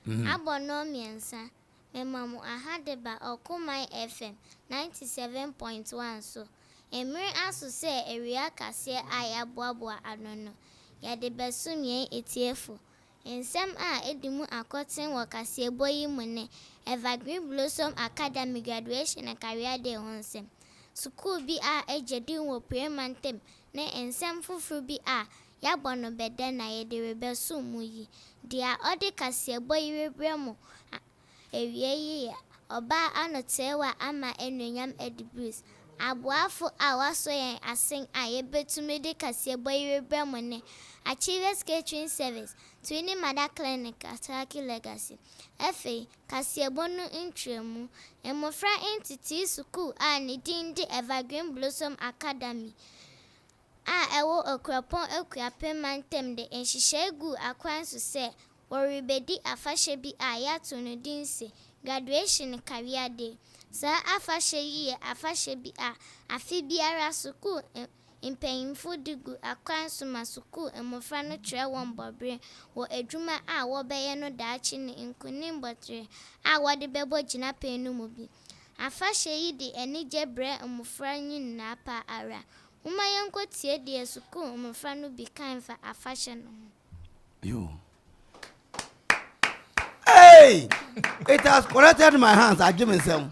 Abɔ 3:30. Mema mo aha de ba Ɔkoman FM 97.1 so. Mmere aso sɛ awia kaseɛ a yɛaboaboa ano no, yɛde bɛsom yɛn atiefo. Nsɛm a edi mu akɔten wɔ kaseɛbɔ yi mu ne Evergreen Blossom Academy Graduation and Career Day ho nsɛm, sukuu bi a agye din wɔ Pue mantam ne nsɛm foforo bi a yɛabɔ no bɛdɛ na yɛde rebɛsom mo yi. Deɛ ɔde kaseɛbɔ yi rebrɛ mo awia yi yɛ ɔbaa anoteewa Ama Anuonyam Adi Bruce. Aboafo a wɔasɔ yɛn asen a yɛbɛtumi de kaseɛbɔ yi rebrɛ mo ne Achievers Catering Service, Twinning Mother Clinic, Ataki Legacy. Afei, kaseɛbɔ no ntrɛmu. Mmɔfra ntetee sukuu a ne din de Evergreen Blossom Academy a ɛwɔ Okuapɔn Akuapem mantam de nhyehyɛe guu akwan so sɛ wɔrebɛdi afahyɛ bi a yɛato no din sɛ Graduation Career Day. Saa afahyɛ yi yɛ afahyɛ bi a afe biara sukuu mpanyimfo de gu akwan so ma sukuu mmɔfra no kyerɛ wɔn bɔbere wɔ adwuma a wɔbɛyɛ no daakye ne nkonim bɔtere a wɔde bɛbɔ gyinapɛn no mu bi. Afahyɛ yi de anigye brɛ mmɔfra nyinaa pa ara. Momma yɛnkɔtie deɛ sukuu mmɔfra no bi kan fa afahyɛ no ho. Yo. Hey! It has corrected my hands. I give myself.